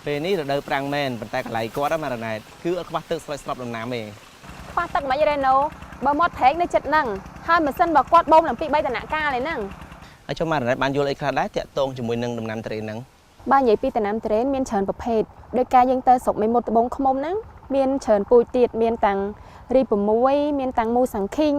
ពេលនេះរដូវប្រាំងមែនប៉ុន្តែកន្លែងគាត់ហ្នឹងម៉ារ៉ាណែតគឺអត់ខ្វះទឹកស្រោចស្រពដំណាំទេ ខ្វះទឹកមិនរ៉េណូបើមាត់ព្រែកនៅចិត្តហ្នឹងហើយម៉ាស៊ីនរបស់គាត់បូមឡើងពី3ដំណាក់កាលឯហ្នឹង ហើយចុះម៉ារ៉ាណែតបានយល់អីខ្លះដែរតាក់ទងជាមួយនឹងដំណាំទុរេនហ្នឹង បើនិយាយពីដំណាំទុរេនមានច្រើនប្រភេទដោយការយើងទៅស្រុកមេមត់ត្បូងឃ្មុំហ្នឹងមានច្រើនពូជទៀតមានតាំងរី6មានតាំងមូសាំងឃីង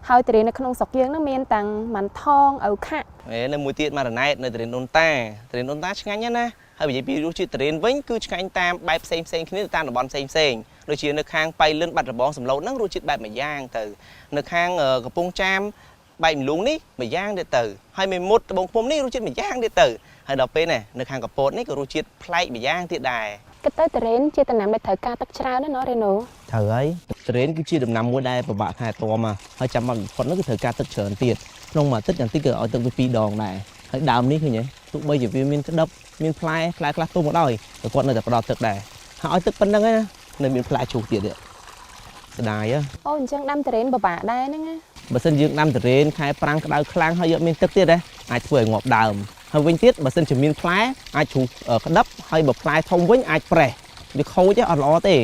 ហើយទុរេននៅក្នុងស្រុកយើងហ្នឹងមានតាំងម៉ាន់ថងឪខាក់ អេនៅមួយទៀតម៉ារ៉ាណែតនៅទុរេនដូនតាទុរេនដូនតាឆ្ងាញ់ណាស់ណាហើយនិយាយពីរសជាតិទុរេនវិញគឺឆ្ងាញ់តាមបែបផ្សេងផ្សេងគ្នាទៅតាមតំបន់ផ្សេងផ្សេងដូចជានៅខាងប៉ៃលិនបាត់ដំបងសំឡូតហ្នឹងរសជាតិបែបមួយយ៉ាងទៅនៅខាងកំពង់ចាមបែកម្លូងនេះមួយយ៉ាងទៀតទៅហើយមេមត់ត្បូងឃ្មុំនេះរសជាតិមួយយ៉ាងទៀតទៅហើយដល់ពេលនេះនៅខាងកពតនេះក៏រសជាតិប្លែកម្យ៉ាងទៀតដែរ គិតទៅទុរេនជាដំណាំដែលត្រូវការទឹកច្រើនណាស់ណោះរ៉េណូ ត្រូវហើយទុរេនគឺជាដំណាំមួយដែលពិបាកថែទាំមកហើយចាំបាច់បំផុតនោះគឺត្រូវការទឹកច្រើនទៀតក្នុងមួយអាទិត្យយ៉ាងតិចក៏ឲ្យទឹកវាពីរដងដែរហើយដើមនេះឃើញទេទោះបីជាវាមានក្តឹបមានផ្លែផ្លែខ្លះទុំមកដោយក៏គាត់នៅតែផ្ដល់ទឹកដែរហើយឲ្យទឹកប៉ុណ្្នឹងឯណានៅមានផ្លែជ្រុះទៀតនេះស្ដាយហ៎ អូអញ្ចឹងដាំទុរេនពិបាកដែរហ្នឹងណា បើសិនយើងដាំទុរេនខែប្រាំងក្តៅខ្លាំងហើយយកមានទឹកទៀតណាអាចធ្វើឲ្យងាប់ដើមហើយវិញទៀតបើសិនជាមានផ្លែអាចជ្រុះក្តឹបហើយបើផ្លែធំវិញអាចប្រេះវាខូចហ៎អត់ល្អទេ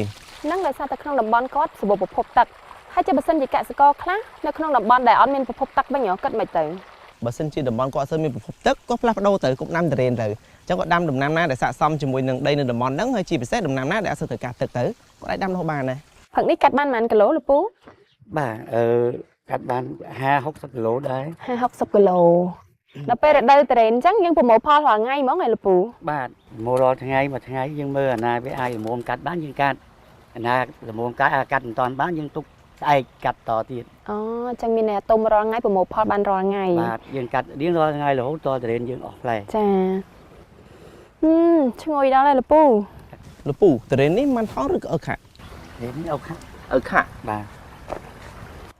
ហ្នឹងដោយសារតែក្នុងតំបន់គាត់សម្បូរប្រភពទឹកហើយចុះបើសិនជាកសិករខ្លះនៅក្នុងតំបន់ដែលអត់មានប្រភពទឹកវិញហ៎គិតមិនទៅ បើសិនជាតំបន់គាត់អត់សូវមានប្រភពទឹកក៏ផ្លាស់ប្ដូរទៅកុំដាំទុរេនទៅអញ្ចឹងគាត់ដាំដំណាំណាដែលស័ក្តិសមជាមួយនឹងដីនៅតំបន់ហ្នឹងហើយជាពិសេសដំណាំណាដែលអត់សូវត្រូវការទឹកទៅគាត់អាចដាំនោះបានដែរ ផឹកនេះកាត់បានប៉ុន្មានគីឡូលោកពូ បាទអឺកាត់បាន50 60គីឡូដែរ 50 60គីឡូដល់ពេលរដូវទុរេនអញ្ចឹងយើងប្រមូលផលរាល់ថ្ងៃហ្មងឯងលោកពូ បាទមករាល់ថ្ងៃមួយថ្ងៃយើងមើលអាណាវាអាចល្មមកាត់បានយើងកាត់អាណាល្មមកាត់អាកាត់មិនតាន់បានយើងទុកស្អែកកាត់តទៀត អូអញ្ចឹងមានន័យថាទុំរាល់ថ្ងៃប្រមូលផលបានរាល់ថ្ងៃ បាទយើងកាត់រៀងរាល់ថ្ងៃរហូតតទុរេនយើងអស់ផ្លែ ចាហឹមឈ្ងុយដល់ហើយលោកពូ លោកពូទុរេននេះមិនថងឬក៏អើខាក់ នេះអូខា អើខាក់ បាទ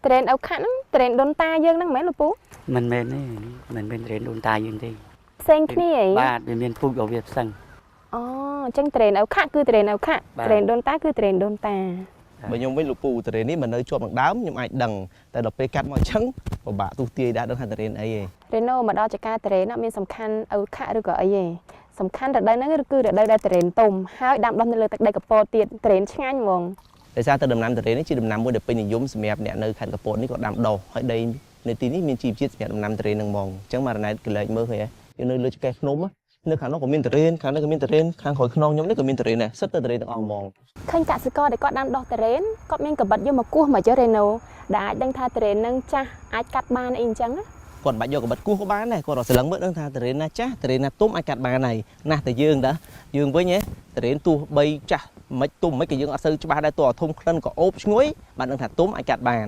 ទុរេនឪខាក់ហ្នឹងទុរេនដូនតាយើងហ្នឹងមែនលោកពូ មិនមែនទេមិនមែនទុរេនដូនតាយើងទេ ផ្សេងគ្នាអី បាទវាមានពូជរបស់វាផ្សេង អូអញ្ចឹងទុរេនឪខាក់គឺទុរេនឪខាក់ បាទ ទុរេនដូនតាគឺទុរេនដូនតា បើខ្ញុំវិញលោកពូទុរេននេះមិននៅជាប់នឹងដើមខ្ញុំអាចដឹងតែដល់ពេលកាត់មកអញ្ចឹងពិបាកទូទាយដែរដឹងថាទុរេនអីឯង រេណូមកដល់ចការទុរេនអត់មានសំខាន់ឪខាក់ឬក៏អីទេសំខាន់រដូវហ្នឹងគឺរដូវដែលទុរេនទុំហើយដាំដុះនៅលើទឹកដីកពតទៀតទុរេនឆ្ងាញ់ហ្មង ដោយសារតែដំណាំទុរេននេះជាដំណាំមួយដែលពេញនិយមសម្រាប់អ្នកនៅខេត្តកពតនេះក៏ដាំដុះហើយដីនៅទីនេះមានជីវជាតិសម្រាប់ដំណាំទុរេនហ្នឹងហ្មងអញ្ចឹងម៉ារ៉ាណែតកលែកមើលឃើញហ៎យើងនៅលើចង្កេះភ្នំនៅខាងនោះក៏មានទុរេនខាងនេះក៏មានទុរេនខាងក្រោយខ្នងខ្ញុំនេះក៏មានទុរេនដែរសិតតែទុរេនទាំងអស់ហ្មង ឃើញកសិករដែលគាត់ដាំដុះទុរេនគាត់មានកបិតយកមកគោះមកចុះរេណូដែលអាចដឹងថាទុរេនហ្នឹងចាស់អាចកាត់បានអីអញ្ចឹងណា គាត់មិនបាច់យកកបិតគោះក៏បានដែរគាត់រកសន្លឹងមើលដឹងថាទុរេនណាចាស់ទុរេនណាទុំអាចកាត់បានហើយណាស់តែយើងតាយើងវិញហ៎ទុរេនទោះបីចាស់មិនទុំមិនក៏យើងអត់សូវច្បាស់ដែរទោះធំក្លិនក៏អូបឈ្ងុយបានដឹងថាទុំអាចកាត់បាន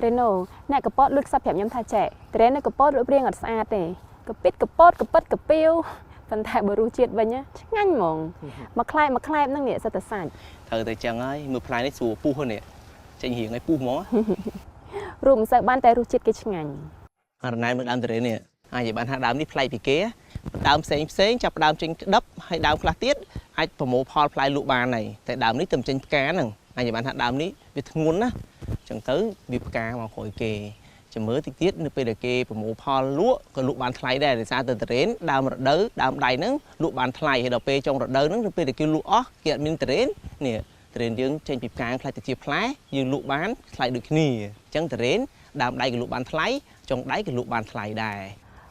រេណូអ្នកកពតលួចខ្សឹបប្រាប់ខ្ញុំថាចែទុរេននៅកពតរូបរាងអត់ស្អាតទេកពិតកពតកពិតកពីវប៉ុន្តែបើរសជាតិវិញណាឆ្ងាញ់ហ្មងមួយខ្លែបមួយខ្លែបហ្នឹងនេះសិតតែសាច់ ត្រូវតែចឹងហើយមើលផ្លែនេះស្រួលពុះហ្នឹងនេះចេញរៀងឲ្យពុះហ្មង រូបមិនសូវបានតែរសជាតិគេឆ្ងាញ់ អរណែមើលដើមទុរេននេះអាចនិយាយបានថាដើមនេះប្លែកពីគេដើមផ្សេងផ្សេងចាប់ដើមចេញក្តឹបហើយដើមខ្លះទៀតអាចប្រមូលផលផ្លែលក់បានហើយតែដើមនេះទៅចេញផ្កាហ្នឹងអាចនិយាយបានថាដើមនេះវាធ្ងន់ណាចឹងទៅវាផ្កាមកក្រោយគេចាំមើលតិចទៀតនៅពេលដែលគេប្រមូលផលលក់ក៏លក់បានថ្លៃដែរដោយសារតែទុរេនដើមរដូវដើមដៃហ្នឹងលក់បានថ្លៃហើយដល់ពេលចុងរដូវហ្នឹងនៅពេលដែលគេលក់អស់គេអត់មានទុរេននេះទុរេនយើងចេញពីផ្កាខ្លាយទៅជាផ្លែយើងលក់បានថ្លៃដូចគ្នាអញ្ចឹងទុរេនដើមដៃក៏លក់បានថ្លៃចុងដៃក៏លក់បានថ្លៃដែរ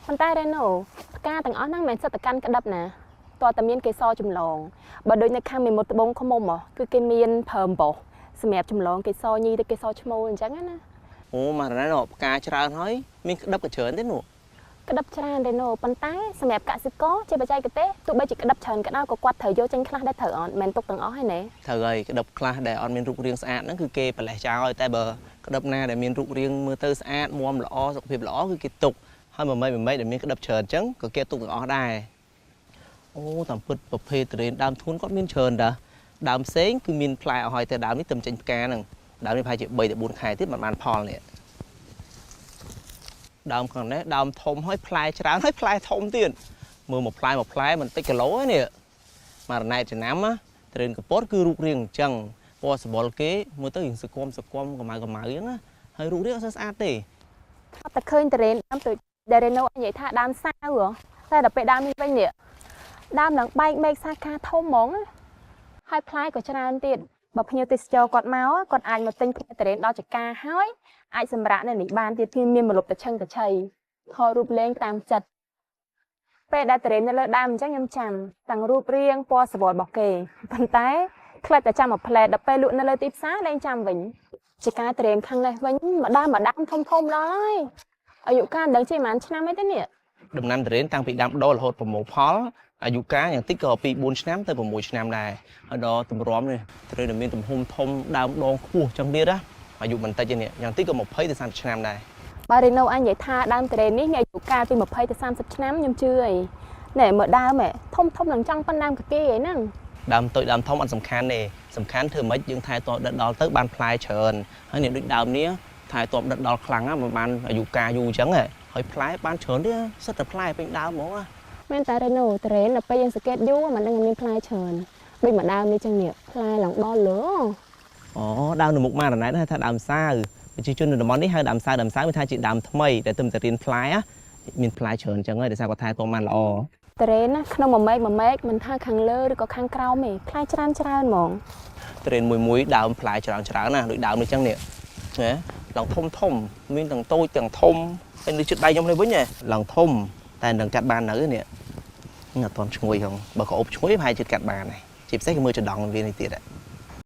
ប៉ុន្តែរេណូផ្កាទាំងអស់ហ្នឹងមិនមែនសិតតែកាន់ក្តឹបណាតើតែមានកេសរចម្លងបើដូចនៅខាងមេមត់ត្បូងឃ្មុំហ៎គឺគេមានប្រើអំបោសសម្រាប់ចម្លងកេសរញីទៅកេសរឈ្មោលអញ្ចឹងណា អូម៉ារ៉ាណផ្កាច្រើនហើយមានក្តឹបក៏ច្រើនទេនោះ ក្តឹបច្រើនរេណូប៉ុន្តែសម្រាប់កសិករជាបច្ចេកទេសទោះបីជាក្តឹបច្រើនក៏ដោយក៏គាត់ត្រូវយកចេញខ្លះដែរត្រូវអត់មិនមែនទុកទាំងអស់ទេណា ត្រូវហើយក្តឹបខ្លះដែលអត់មានរូបរាងស្អាតហ្នឹងគឺគេប្រលេះចោលហើយតែបើក្តឹបណាដែលមានរូបរាងមើលទៅស្អាតមាំល្អសុខភាពល្អគឺគេទុកហើយមួយម៉េចមួយម៉េចដែលមានក្តឹបច្រើនអញ្ចឹងក៏គេទុកទាំងអស់ដែរអូតាមពិតប្រភេទទុរេនដើមធ្ងន់គាត់មានច្រើនតាដើមផ្សេងគឺមានផ្លែអស់ហើយតែដើមនេះទៅចេញផ្កាហ្នឹងដើមនេះប្រហែលជា3ទៅ4ខែទៀតមិនបានផលនេះដើមខាងនេះដើមធំហើយផ្លែច្រើនហើយផ្លែធំទៀតមើលមួយផ្លែមួយផ្លែមិនតិចគីឡូទេនេះមករណែតចំណាំណាទុរេនកពតគឺរូបរាងអញ្ចឹងពណ៌សម្បុរគេមើលទៅរៀងសគំសគំកម្ៅកម្ៅអញ្ចឹងណាហើយរូបរាងអត់សូវស្អាតទេ អត់តែឃើញតរេនដើមទៅដែលរេណូនិយាយថាដើមសាវហ៎តែដល់ពេលដើមនេះវិញនេះ ដើមឡើងបែកមែកសាខាធំហ្មងណាហើយផ្លែក៏ច្រើនទៀតបើភ្ញៀវទេសចរគាត់មកគាត់អាចមកទិញផ្លែទុរេនដល់ចកាហើយអាចសម្រាកនៅនេះបានទៀតគឺមានម្លប់តឆឹងតឆៃថតរូបលេងតាមចិត្តពេលដែលទុរេននៅលើដើមអញ្ចឹងខ្ញុំចាំទាំងរូបរាងពណ៌សម្បុររបស់គេប៉ុន្តែខ្លាចតែចាំមួយផ្លែដល់ពេលលក់នៅលើទីផ្សារលែងចាំវិញចកាទុរេនខាងនេះវិញម្ដងម្ដងធំធំដល់ហើយអាយុកាលមិនដឹងជាប៉ុន្មានឆ្នាំអីទេនេះ ដំណាំទុរេនតាំងពីដាំដុះរហូតប្រមូលផលអាយុកាលយ៉ាងតិចក៏ពី4ឆ្នាំទៅ6ឆ្នាំដែរហើយដល់ទម្រាំនេះទុរេនដែលមានទំហំធំដើមដងខ្ពស់ចឹងទៀតណាអាយុមិនតិចទេនេះយ៉ាងតិចក៏20ទៅ30ឆ្នាំដែរ បើរេណូអញនិយាយថាដើមទុរេននេះមានអាយុកាលពី20ទៅ30ឆ្នាំខ្ញុំជឿអីណែមើលដើមហ៎ធំធំនឹងចង់ប៉ុណ្ដើមកគេអីហ្នឹង ដើមតូចដើមធំអត់សំខាន់ទេសំខាន់ធ្វើម៉េចយើងថែទាំដិតដល់ទៅបានផ្លែច្រើនហើយនេះដូចដើមនេះថែទាំដិតដល់ខ្លាំងណាស់មិនបានអាយុកាលយូរអញ្ចឹងហ៎ហើយផ្លែបានច្រើនទៀតសិតតែផ្លែពេញដើមហ្មងណា មែនតែរេណូទុរេនដល់ពេលយើងសង្កេតយូរមិនដឹងថាមានផ្លែច្រើនដូចមួយដើមនេះចឹងនេះផ្លែឡើងដល់លើ អូដើមនៅមុខម៉ារណែតហៅថាដើមសាវប្រជាជននៅតំបន់នេះហៅដើមសាវដើមសាវវាថាជាដើមថ្មីដែលទើបតែរៀនផ្លែណាមានផ្លែច្រើនអញ្ចឹងហើយដោយសារគាត់ថែទាំបានល្អ ទុរេនណាក្នុងមួយមែកមួយមែកមិនថាខាងលើឬក៏ខាងក្រោមទេផ្លែច្រើនច្រើនហ្មង ទុរេនមួយមួយដើមផ្លែច្រើនច្រើនណាដូចដើមនេះអញ្ចឹងនេះណាឡើងធំធំមានទាំងតូចទាំងធំហើយនៅជិតដៃខ្ញុំនេះវិញហ៎ឡើងធំតែមិនដឹងកាត់បាននៅទេនេះអត់ទាន់ឈ្ងុយហងបើក៏អូបឈ្ងុយប្រហែលជិតកាត់បានដែរជាពិសេសគឺមើលចដងវានេះទៀតហ៎